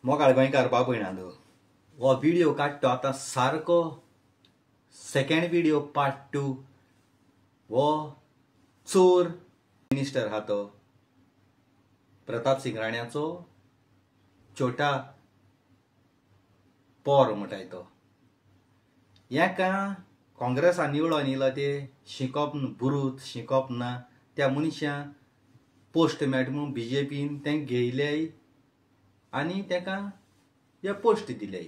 मोगाळ गोंयकार बाबयणांनो, हो व्हिडिओ काडटा आतां सारको सेकंड व्हिडिओ पार्ट 2. हो चोर मिनिस्टर हा तो प्रताप सिंग राण्याचो छोटा पोर म्हणटाय तो. हेका काँग्रेसान निवडून येयलो ते शिकप बुरूत शिकप ना त्या मनशां पोस्ट मेळटा म्हणून बीजेपीन तें घेयले आनी तेका हे पोस्ट दिले.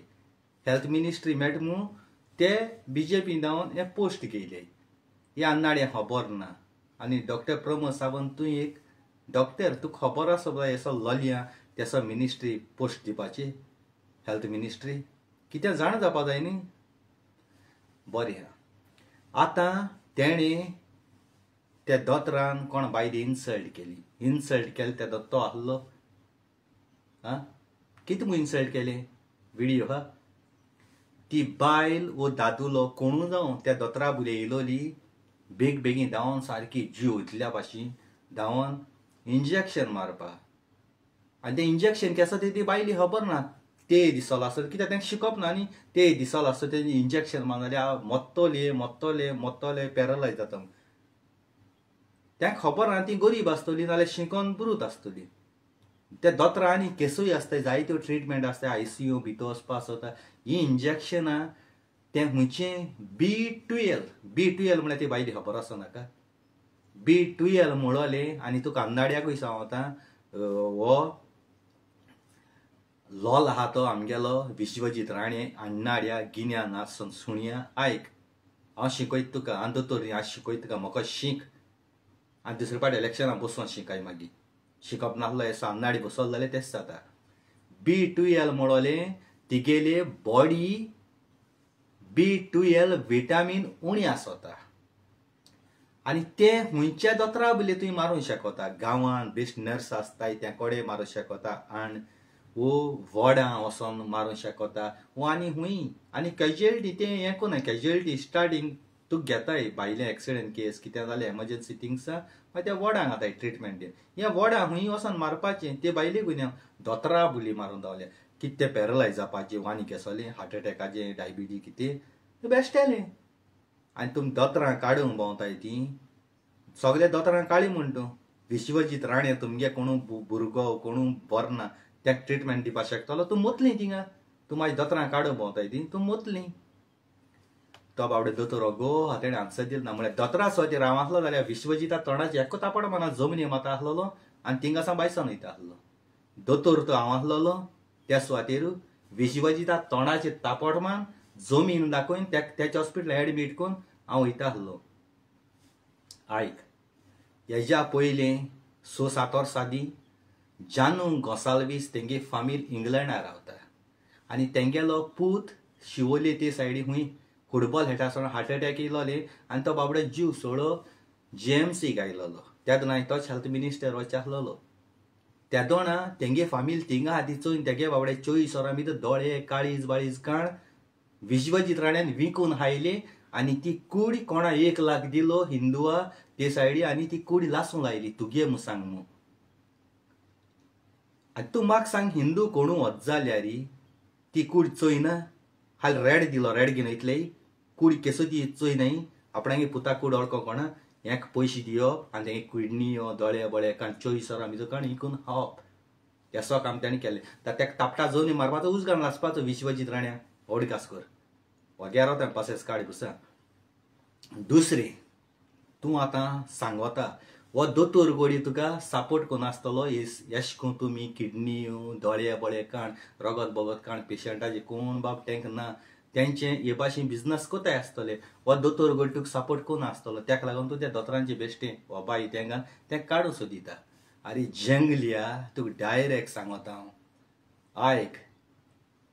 हेल्थ मिनिस्ट्री मेळटा म्हणून ते बीजेपीन धांवन हे पोस्ट घेयले. हे अन्नाड्या खबर ना. आनी डॉक्टर प्रमोद सावंत तूं एक डॉक्टर, तुका खबर आसा हेसो ललया तेसो मिनिस्ट्री पोस्ट दिवपाची हेल्थ मिनिस्ट्री कितें जाणा जावपा जाय न्ही. बरें आहा, आतां तेणें त्या दोतोरान कोण बायल इन्सल्ट केली. इन्सल्ट केली त्या दत्तो आहलो. आं कितें म्हूण इन्सल्ट केलें व्हिडिओ हा. ती बायल वो दादुलो कोणू जावं त्या दोतोरा बुले येयलोली बेग बेगीन धांवन सारकी जीव इतल्या भाशेन धांवन इंजेक्शन मारपा. आनी तें इंजेक्शन केसो तें ती बायली खबर ना. ते दिसलो आसत कित्याक तांकां शिकप ना न्ही. ते दिसलो आसत तें इंजेक्शन मारलें जाल्यार मोत्तोले मोत्तोले मोत्तोले पॅरलायज जाता. तांकां खबर ना, ती गरीब आसतली नाल्यार शिकोन बुरूत आसतली. ते दोतोरां आनी केसूय आसता, जायत्यो ट्रिटमेंट आसता, आयसीयू भितर वचपा आसता. ही इंजेक्शनां तें खंयचें B12 B12 म्हळ्यार ती बायली खबर आसा नाका. B12 म्हणलें आनी तुका अन्नाड्याकूय सांगता हो लोल आहा तो आमगेलो विश्वजीत राणे अन्नाड्या गिन्यान ना सुणया. आयक हांव शिकयत तुका, आनी दोतोर हांव शिकयत तुका, म्हाका शीक. आनी दुसरे पाट इलेक्शनाक बसून शिकाय मागीर. शिकप नासलो हेसो अन्नाडी बसलो जाल्यार तेंच जाता. B12 म्हणलें तिगेले बॉडी B12 vitamin उणी आसता आनी तें खंयच्या दोतोरा बले तुवें मारूंक शकता. गांवांत बेस्ट नर्स आसताय त्या कडेन मारूंक शकता आनी वो वॉर्डां वचोन मारूंक शकता वो आनी खूंय. आनी कॅज्युअलिटी तें हें कोन्ना, कॅज्युअलिटी स्टार्टींग तुका घेताय भायलें एक्सिडंट केस कितें जालें एमर्जन्सी थिंग्सां मागीर त्या वॉर्डांक वताय ट्रिटमेंट दिवन. ह्या वॉर्डां खूंय वचोन मारपाचें ते बायले गुन्यांव दोतोरा बुली मारून धांवले. कितें तें पॅरलायज जावपाचें आनी केसोलें हार्ट एटॅकाचें डायबिटीज कितें तें बेश्टेलें. आनी तुमी दोतोरां काडूंक भोंवताय तीं सगळे दोतोरां काळी म्हण तूं. विश्वजीत राणे तुमगे कोणू भुरगो कोणू बरो ना तेका ट्रिटमेंट दिवपाक शकतलो तूं मोतली थिंगा. तूं मागीर दोतोरां काडूंक भोंवताय तीं तूं मोतली. तो बाबडे दोतोर गो तेणें आन्सर दिलें ना. म्हळ्यार दोतोरा सुवातेर हांव आसलो जाल्यार विश्वजिता तोंडाचें एकूच तापड माना जमनी माता आसलेलो आनी थिंगासान बायसान वयता आसलो. दोतोर तो हांव आसलेलो त्या सुवातेर विश्वजिता तोंडाचेर तापड मान जमीन दाखोवन तेच्या हॉस्पिटलान एडमीट करून हांव वयता आसलो. आयक, हेज्या पयलीं 6-7 वर्सां आदीं जानू गोसाल्वीस तेंगे फामील इंग्लंडा रावता आनी तेंगेलो पूत शिवोले ते सायडी खूंय फुटबॉल खेळटा आसतना हार्ट एटॅक येयलोले आनी तो बाबडो जीव सोडो जीएमसीक आयलोलो. त्या दोना तोच हेल्थ मिनिस्टर वच आसलेलो. त्या दोना तेंगे फामील थिंगा आहा ती चोयन तेगे बाबडे 24 वरां भितर दोळे काळीज बाळीज काण विश्वजीत राण्यान विकून हायले आनी ती कूड कोणा 1 लाख दिलो हिंदुआ ते सायडी आनी ती कूड लासूंक लायली तुगे म्हूण सांग म्हूण. आनी तूं म्हाका सांग हिंदू कोणू वच जाल्यार ती कूड चोयना. हाल रेड दिलो, रेड घेवन वयतले कूड केसो ती चोयनाय. आपणागे पुता कूड वळखो कोणा हेका पयशे दिवप आनी तेगे किडनी दोळे बळे काण 24 वरां भितर काण विकून खावप. तेसो काम तेणें केलें. ताका तापटा जमनी मारपाचो उजगान लासपाचो विश्वजीत राण्या व्हड कास कर वगेरो तें पासेस काड बसा. दुसरें तूं आतां सांगता हो दोतोर गोडी तुका सपोर्ट कोण आसतलो येश कोन तुमी किडनी दोळे बळे काण रगत बगत काण पेशंटाचे कोण बाब तेंक ना तेंचे हे भाशेन बिजनस कोताय आसतले. हो दोतोर गोडी तुका सपोर्ट कोण आसतलो तेका लागून तूं त्या दोतोरांचे बेश्टें हो बाई तेंकां तें काडूं सोदिता. आरे जंगलिया तुका डायरेक्ट सांगता हांव, आयक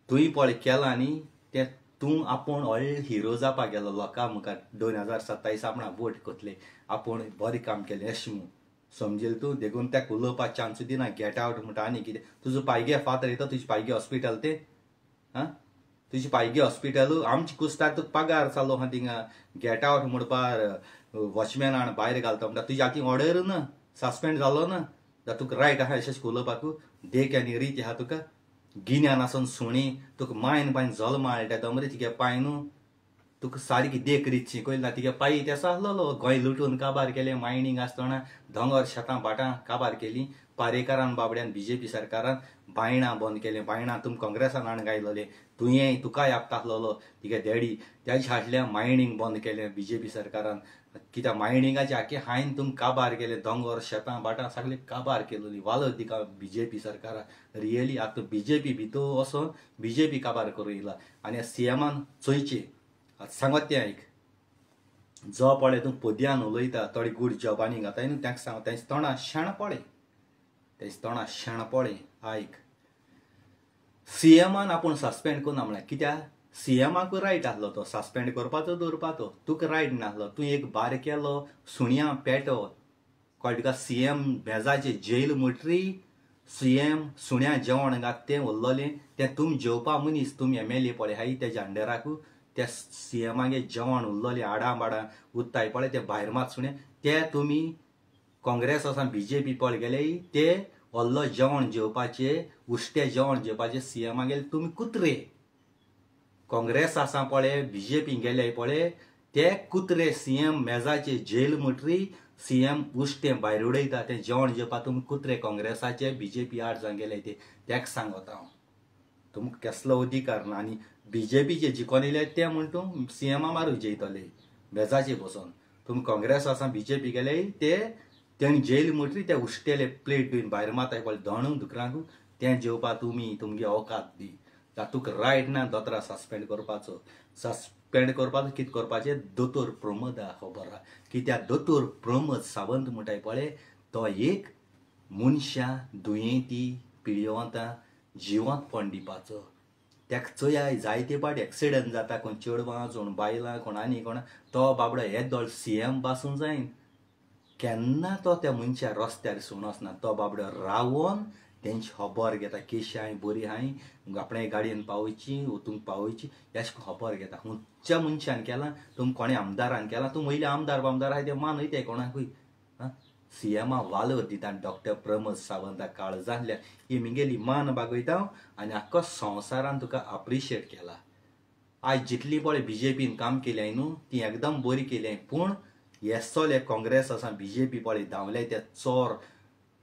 तुवें पळय केलां न्ही तें तूं आपूण व्हडलो हिरो जावपाक गेलो लोकां मुखार 2027 आपणाक वोट कोतले आपूण बरें काम केलें अशें म्हूण समजेल तूं. देखून तेका उलोवपाक चान्स दिना. गेट आवट म्हणटा आनी कितें तुजो पायगे फातर येता तुजे पायगे हॉस्पिटल तें आं तुजी पायगे हॉस्पिटल आमचे कुस्तार तुका पगार चालू आहा थिंगा. गेट आवट म्हणपार वॉचमॅन हाड भायर घालता म्हणटा तुजी आतां ऑर्डर ना सस्पेंड जालो ना जाल्यार तुका रायट आहा अशें उलोवपाक. देख आनी रीत आहा तुका. गिन्यान आसून सुणी तुका मायन पायन जल्मा हाडटा दमरे तिगे पाय न्हू तुका सारकी देख रीत शिकयली ना तिगे पायी तेसो आसलेलो. गोंय लुटून काबार केलें, मायनींग आसतना दोंगर शेतां भाटां काबार केली. पारेकारान बाबड्यान बीजेपी सरकारान बायणां बंद केलें. बायणां तुम काँग्रेसान हाडून घायलोले, तुवें तुकाय आपतासलेलो तिगे डॅडी तेजे हाडल्या मायनींग बंद केलें बीजेपी सरकारान. कित्याक मायनिंगाचे आख्खे हायन तुम काबार केले, दोंगर शेतां भाटां सगळें काबार केलोली वालो दिका बीजेपी सरकारान. रियली आतां बीजेपी भितर वचोन बीजेपी काबार करूं येयला. आनी सीएमान चोयचें आतां सांगत तें आयक, जो पळय तूं पदयान उलयता थोडी गूड जॉबांनी घाताय न्हू तांकां सांग तेंचे तोंडा शेण पळय, तेंचे तोंडा शेण पळय. आयक, सीएमान आपूण सस्पेंड करूं ना म्हळ्यार कित्याक सीएमाकूय रायट आसलो तो सस्पेंड करपाचो दवरपाचो, तुका रायट नासलो. तूं एक बारकेलो सुण्या पेटो कळ्ळें तुका. सीएम बेजाचे जेल म्हणटरी सीएम सुण्या जेवण घात तें उरलोलें तें तुमी जेवपा मनीस, तुमी एमएलए पळय आहाय तेज्या अंडराकू त्या सीएमागे जेवण उरलोलें आडां बाडां उत्ताय पळय तें भायर मात सुणें ते तुमी काँग्रेस आसा बीजेपी पळय गेले ते व्हडलो जेवण जेवपाचे उश्टें जेवण जेवपाचे सीएमागेले तुमी कुत्रे. काँग्रेस आसा पळय बीजेपी गेले पळय ते कुत्रे सीएम मेजाचे जेल म्हणटरी सीएम उश्टें भायर उडयता तें जेवण जेवपा तुमी कुत्रे काँग्रेसाचे बीजेपी आड जावन गेले ते तेका सांगता हांव. तुमकां केसलो अधिकार ना. आनी बीजेपीचे जिखोन येयले ते म्हण तूं सीएमा मारूंक जेयतले बेजाचे बसोन. तुमी काँग्रेस आसा बीजेपी गेले ते तेणी जेल म्हणटरी ते उश्टेले प्लेट बीन भायर मारताय पळय दोणू दुकरांक तें जेवपा तुमी तुमगे अवकात दी. तुका रायट ना दोतोरा सस्पेंड करपाचो. सस्पेंड करपाचो कितें करपाचें दोतोर प्रमोदा खबर आहा. कित्याक दोतोर प्रमोद सावंत म्हणटाय पळय तो एक मनशां दुयेंती पिळयेवंतां जिवंतपण दिवपाचो. तेका चोयाय जायते फावट एक्सिडंट जाता, कोण चेडवां कोण बायलां कोण आनी कोण, तो बाबडो येदोळ सीएम पासून जायन केन्ना तो त्या मनशा रस्त्यार सोडून वचना. तो बाबडो रावोन तेंची खबर घेता, केशी हाय बरी हाय आपणे गाडयेन पावोवची वतूंक पावोवची अशें खबर घेता. खंयच्या मनशान केलां तुम कोणे आमदारान केलां, तूं वयले आमदार बामदार आहाय ते मान वयताय कोणाकूय. आं सीएमा वालोर दिता डॉक्टर प्रमोद सावंता काळजांतल्या ही मिगेली मान बागयता हांव आनी आख्खो संवसारान तुका अप्रिशिएट केला. आयज जितली पळय बीजेपीन काम केलें न्हू ती एकदम बरी केलें, पूण येसोले काँग्रेस आसा बीजेपी पळय धांवले ते चोर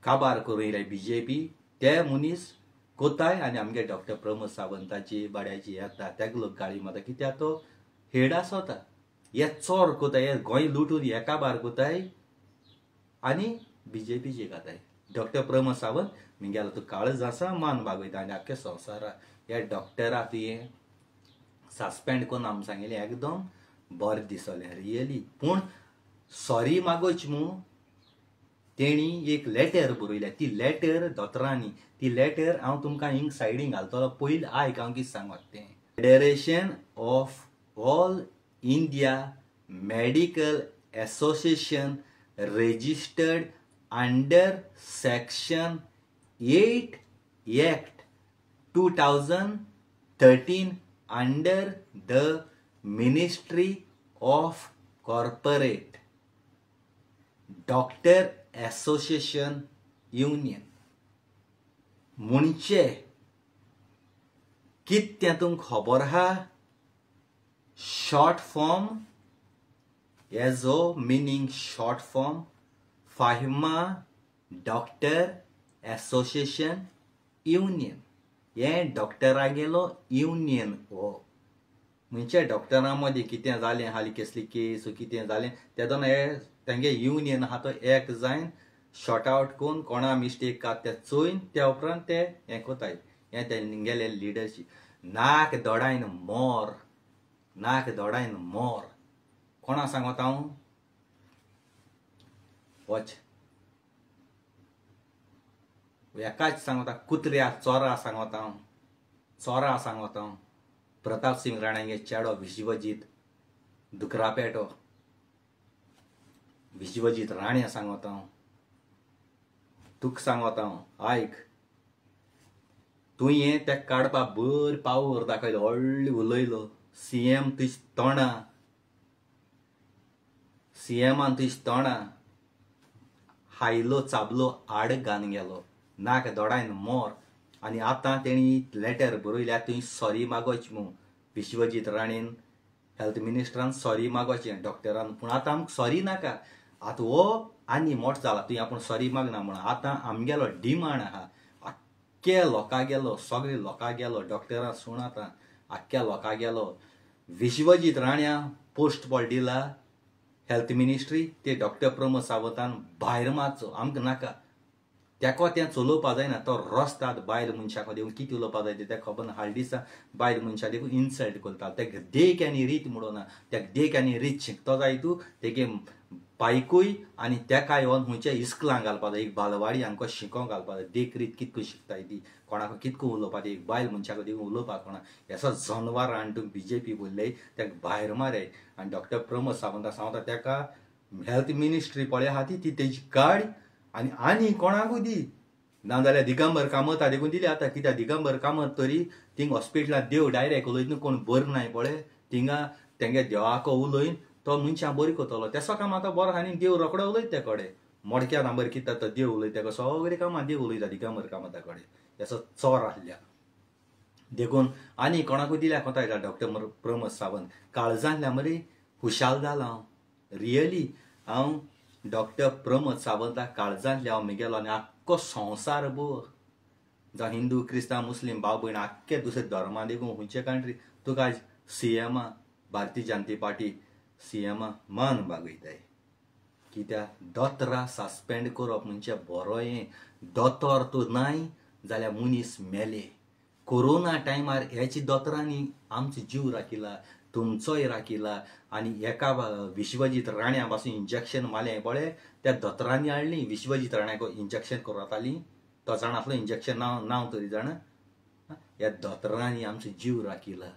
काबार करून येयले बीजेपी ते मनीस कोताय आनी आमगे डॉक्टर प्रमोद सावंताची बाड्याची येता तेका लोक गाळी मारता कित्याक तो हेड आसता. हे चोर कोताय, हे गोंय लुटून हे काबार कोताय आनी बीजेपीचे घाताय. डॉक्टर प्रमोद सावंत मिगेलो तूं काळज आसा मान बागयता आनी आख्खे संवसारा ह्या डॉक्टरा तुवें सस्पेंड करून आमी सांगिल्लें एकदम बरें दिसलें रियली. पूण सॉरी मागोच मू तेणी एक लेटर बरयल्या, ती लेटर दोतोरांनी, ती लेटर हांव तुमकां हिंग सायडीन घालतलो, पयलीं आयक हांव कितें सांगत तें. Federation of all India medical association registered under section 8 act 2013 under the ministry of corporate doctor association union. म्हणजे कितें तुमकां खबर आहा? शॉर्ट फॉर्म हेजो meaning short form FAIMA doctor association union. हें डॉक्टरागेलो युनियन हो. म्हणजे डॉक्टरां मदीं कितें जालें हालीं केसली केस कितें जालें तेदोना हे तेंगे युनियन आहा तो एक जायन शॉर्ट आवट करून कोणा मिस्टेक आहा तें चोयन त्या उपरांत ते हें कोताय. हें तेंगेले लिडरशीप. नाक दोडायन मोर, नाक दोडायन मोर. कोणा सांगता हांव? वच एकाच सांगता, कुत्र्या चोरा सांगता हांव, चोरा सांगता हांव. प्रताप सिंग राणांगे चेडो विश्वजीत दुकरापेटो विश्वजीत राणे सांगता हांव, तुका सांगता हांव आयक. तुवें तेका काडपाक बरी पावर दाखयलो, व्हडली उलयलो. सीएम तुज तोंडा, सीएमान तुज तोंडा हायलो चाबलो आड घालून गेलो. नाक दोडायन मोर. आनी आतां तेणी लेटर बरयल्या तुवें सॉरी मागोच म्हूण विश्वजीत राणेन हेल्थ मिनिस्टरान सॉरी मागोचें डॉक्टरान. पूण आतां आमकां सॉरी नाका, आतां हो आनी मोटो जाला तुवें आपूण सॉरी मागना म्हणून. आतां आमगेलो डिमांड आहा आख्खे लोकां गेलो, सगळे लोकां गेलो, डॉक्टरां सोड आतां आख्ख्या लोकां गेलो. विश्वजीत राण्या पोस्ट पळ दिला हेल्थ मिनिस्ट्री ते डॉक्टर प्रमोद सावंतान भायर मारचो, आमकां नाका. तेका तें चलोवपा जायना, तो रस्ताद बायल मनशाक देखून कितें उलोवपा जाय तें खबर ना. हाल दिसा बायल मनशाक देखून इन्सल्ट करता, तेका देख आनी रीत म्हणून ना, तेका देख आनी रीत शिकतो जाय तूं तेगे बायकूय आनी तेका येवन खंयच्या इस्कुलांक घालपा जाय, एक बालवाडी हांकां शिकोंक घालपा जाय. देख रीत कितको शिकताय ती, कोणाक कितको उलोवपा ती, एक बायल मनशाक देखून उलोवपाक कोणा येसो जनवार हाडून तूं बीजेपी बोल्ले तेका भायर मारे. आनी डॉक्टर प्रमोद सावंता सांगता तेका हेल्थ मिनिस्ट्री पळय आहा ती तेजी काड आनी आनी कोणाकूय दी, नाजाल्यार दिगंबर कामत देखून दिली आतां. कित्याक दिगंबर कामत तरी थिंग हॉस्पिटलांत देव डायरेक्ट उलयत कोण बरो नाय पळय थिंगा तेंगे देवाको उलयन तो मनशां बरी करतलो. तेसो काम आतां बरो आनी देव रोकडो उलयता ते कडेन, मडक्या नांबर कितें तो देव उलयता तेका सगळीं कामां देव उलयता दिगंबर कामता कडेन, तेसो चोर आसल्या देखून आनी कोणाकूय दिल्या कोता येता. डॉक्टर प्रमोद सावंत काळजांतल्या मरे खुशाल जाला हांव, रियली हांव डॉक्टर प्रमोद सावंताक काळजांतल्या हांव म्हगेलो आनी आख्खो संवसार भर जावं हिंदू क्रिस्तांव मुस्लीम भाव भयण आख्खे दुसरे धर्मा देखून खंयचे कंट्री तुका आयज सीएमा भारतीय जनता पार्टी सीएमा मान बागयताय. कित्याक दोतोरा सस्पेंड करप म्हणजे बरो हें, दोतोर तूं नाय जाल्यार मनीस मेले. कोरोना टायमार हेच दोतोरांनी आमचो जीव राखिला, तुमचोय राखिला. आनी एका विश्वजीत राण्या पासून इंजेक्शन मारलें पळय त्या दोतोरांनी हाडली, विश्वजीत राण्याक इंजेक्शन करताली तो जाणा आसलो इंजेक्शन नांव नांव तरी जाणा. ह्या दोतोरांनी आमचो जीव राखिला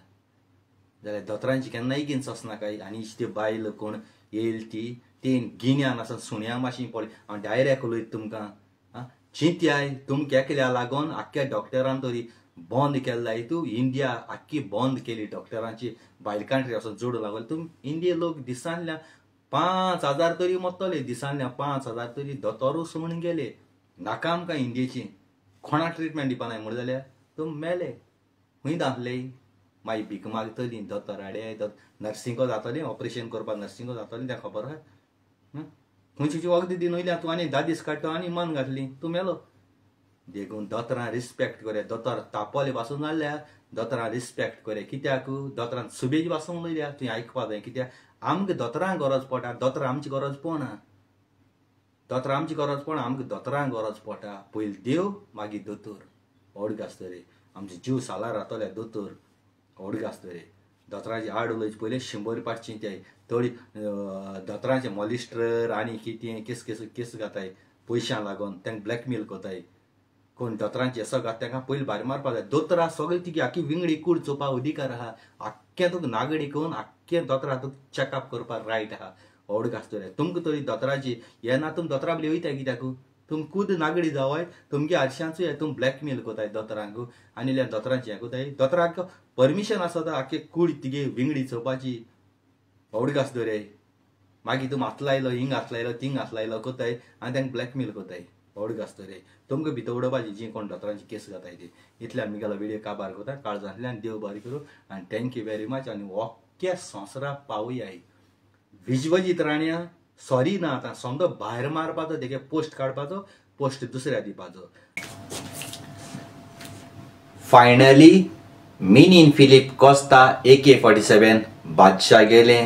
जाल्यार दोतोरांची केन्नाय गिन्स वचनाकाय. आनी ती बायल कोण येयल ती तें गिन्यान आसा सुण्या माशी पळय हांव डायरेक्ट उलयता तुमकां. आं चिंत्याय तुमकां एकल्या लागून आख्ख्या डॉक्टरान तरी बंद केल्ला तूं इंडिया आख्खी बंद केली डॉक्टरांची भायल कंट्री वचून जोडूं लागलो. तूं इंडिये लोक दिसांतल्या 5000 तरी मरतले, दिसांतल्या 5000 तरी दोतोरूच सोडून गेले. नाका आमकां इंडियेची, कोणा ट्रिटमेंट दिवपा नाय म्हणलें जाल्यार तूं मेले खंय दाखले. मागीर भीक मागतली दोतोर हाडे, नर्सिंगो जातली, ऑपरेशन करपाक नर्सिंगो जातली तें खबर आहा. खंयची वखदां दिवन वयल्या तूं आनी 10 दीस काडटा आनी मन घातली तूं मेलो. देखून दोतोरां रिस्पेक्ट करे, दोतोर तापोले पासून जाल्यार दोतोरां रिस्पेक्ट करे. कित्याक दोतोरान सुबेज पासून उलयल्या तुवें आयकपा जाय. कित्याक आमकां दोतोरांक गरज पडटा, दोतोरां आमची गरज पडना, दोतोरां आमची गरज पडना, आमकां दोतोरांक गरज पडटा. पयलीं देव मागीर दोतोर. व्हड आसतले आमचे जीव सालार रावतले दोतोर व्हड आसतले. दोतोरांचे आड उलोवचे पयलीं 100 पाट चिंताय. थोडी दोतोरांचे मॉलिस्टर आनी कितें केस केस केस घाताय पयशां लागून, तांकां ब्लॅकमेल करताय. कोण दोतोरांचे येसो घात तांकां पयलीं भायर मारपाक जाय. दोतोरां सगळीं तिगे आख्खी विंगडी कूड चोवपाक अधिकार आहा, आख्खें तुका नागडी करून आख्खें दोतोरां तुका चॅकअप करपाक रायट आहा. व्हड आसतले तुमकां तरी दोतोराची येना, तुमी दोतोरा बी वयताय कित्याक? तुम खुद नागडी जावय तुमगे आरशांचो तुम ब्लॅकमेल करताय दोतोरांक आनी दोतोरांचे हें करताय. दोतोरांक परमिशन आसता आख्खे कूड तिगे विंगडी चोवपाची. व्हड आसतले मागीर तूं हात लायलो हिंग हात लायलो थिंग हात लायलो करताय आनी तांकां ब्लॅकमेल करताय. व्हड आसतले तुमकां भितर उडोवपाची जी कोण दोतोरांची केस घाताय ती. इतल्यान म्हगेलो व्हिडियो काबार करता. काळजांतल्यान देव बरें करूं आनी thank you very much. आनी ओक्के संवसाराक पावयाय. विश्वजीत राण्या सॉरी ना आतां समजो भायर मारपाचो, तेगे पोस्ट काडपाचो, पोस्ट दुसऱ्या दिवपाचो. फायनली मिनीन फिलीप कोस्ता AK-47 बादशाह गेले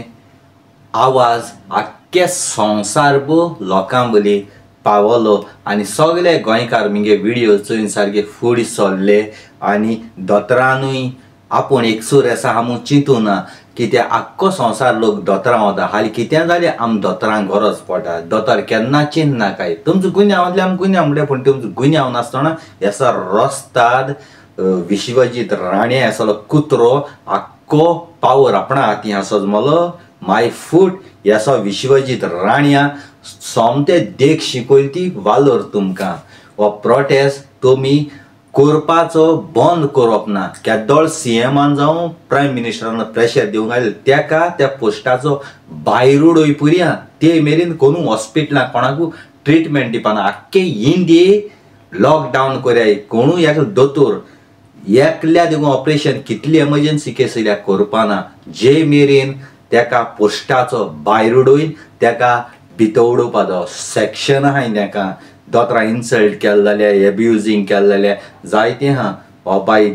आवाज आख्खे संवसार भर लोकां बली पावलो आनी सगळे गोंयकार मुगे व्हिडियो चोयन सारके फुडें सरले. आनी दोतोरानूय आपूण एकसूर आसा आमूं चिंतूं ना, कित्याक आख्खो संवसार लोक दोतोरां वता. हालीं कितें जालें आम दोतोरांक गरज पडटा. दोतोर केन्ना चिंतनाकाय तुमचो गुन्यांव आसल्यार आम गुन्यांव म्हणलें, पूण तुमचो गुन्यांव नासतना हेसो रस्ताद विश्वजीत राणे हेसलो कुत्रो आख्खो पावर आपणा हातीं आसो मलो माय फूट हेसो विश्वजीत राण्या सोमते देख शिकयली ती वालोर तुमकां. हो प्रोटेस्ट तुमी करपाचो बंद करप ना. केदोळ सीएमान जावं प्रायम मिनिस्टरान प्रेशर दिवंक आयलें तेका त्या पोस्टाचो भायर उडय पुरया ते मेरेन कोणू हॉस्पिटलांत कोणाकू ट्रिटमेंट दिवपाना. आख्खे इंडिये लॉकडावन करयाय कोणूय एक दोतोर एकल्या देखून ऑपरेशन कितली एमर्जन्सी केस येयल्या करपाना जे मेरेन तेका पोस्टाचो भायर उडोवन तेका भितर उडोवपाचो सेक्शन आहाय तेका दोतोरां इन्सल्ट केलें जाल्यार एब्युजींग केलें जाल्यार जायतें आहा हो बाय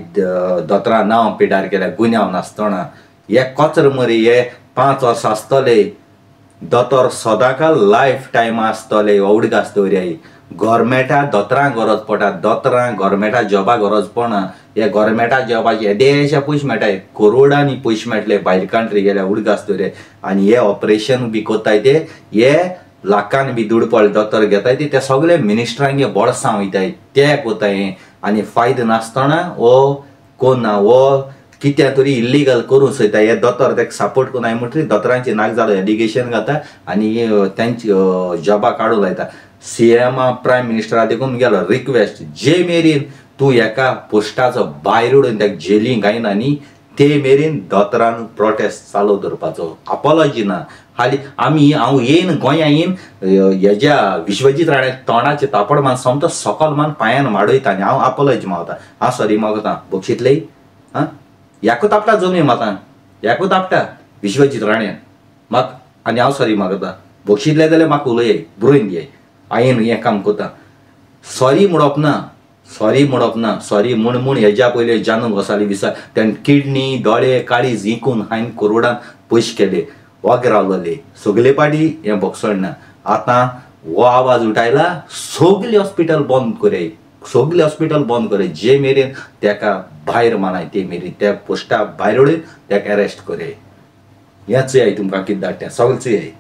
दोतोरां नांव पिडार केल्या गुन्यांव नासतना हे कचरो मरे हे 5 वर्सां आसतले दोतोर सदांकाल लायफ टायम आसतले हो उडगास दवरयाय गोरमेंटा दोतोरांक गरज पडटा दोतोरांक गोरमेंटा जॉबा गरज पडना हे गोरमेंटा जॉबाचे येदेशे पयशे मेळटाय करोडांनी पयशे मेळटले भायर कंट्री गेल्यार उडगास दवरयाय आनी हे ऑपरेशन बी कोत्ताय ते हे लाखान बी दुड पडले दोतोर घेताय ते सगळे मिनिस्टरांगे बोळसां वयताय ते कोत्ताय हें आनी फायदो नासतना हो कोन्ना हो कितें तरी इल्लिगल करूंक सोदता हे दोतोर तेका सपोर्ट करून म्हणटकीर दोतोरांचे नाक जालो एलिगेशन घाता आनी तेंची जॉबा काडूंक लायता सीएमा प्रायम मिनिस्टरा देखून गेलो रिक्वेस्ट जे मेरेन तूं एका पोस्टाचो भायर उडोवन तेका जेलींक घायना न्ही ते मेरेन दोतोरान प्रोटेस्ट चालू दवरपाचो अपॉलॉजी ना हाली आमी हांव येयन गोंया येयन हेज्या विश्वजीत राणे तोंडाचे तापड मान सोमतो सकल मान पांयान माडयता आनी हांव अपॉलॉजी मागता हांव सॉरी मागता बक्षितले आं याकू तापटा जमनी माता याकू तापटा विश्वजीत राण्यान म्हाका आनी हांव सॉरी मागता बक्षितले जाल्यार म्हाका उलय बरोवन दियाय हांवें हें काम करता सॉरी म्हणप ना सॉरी म्हणप ना सॉरी म्हूण म्हूण हेज्या पयलीं जानू गोसाली विसा तेणें किडनी दोळे काळीज विकून हांवें करोडान पयशे केले वगेर रावलेले सगले पाटी हें भोगसण ना आतां हो आवाज उठायला सगले हॉस्पिटल बंद करयाय सगले हॉस्पिटल बंद करयाय जे मेरेन तेका भायर मानाय ते मेरेन त्या पोस्टा भायर उडोवन तेका अरेस्ट करयाय हें चोयाय तुमकां कितें धाडटा तें सगळें चोयाय.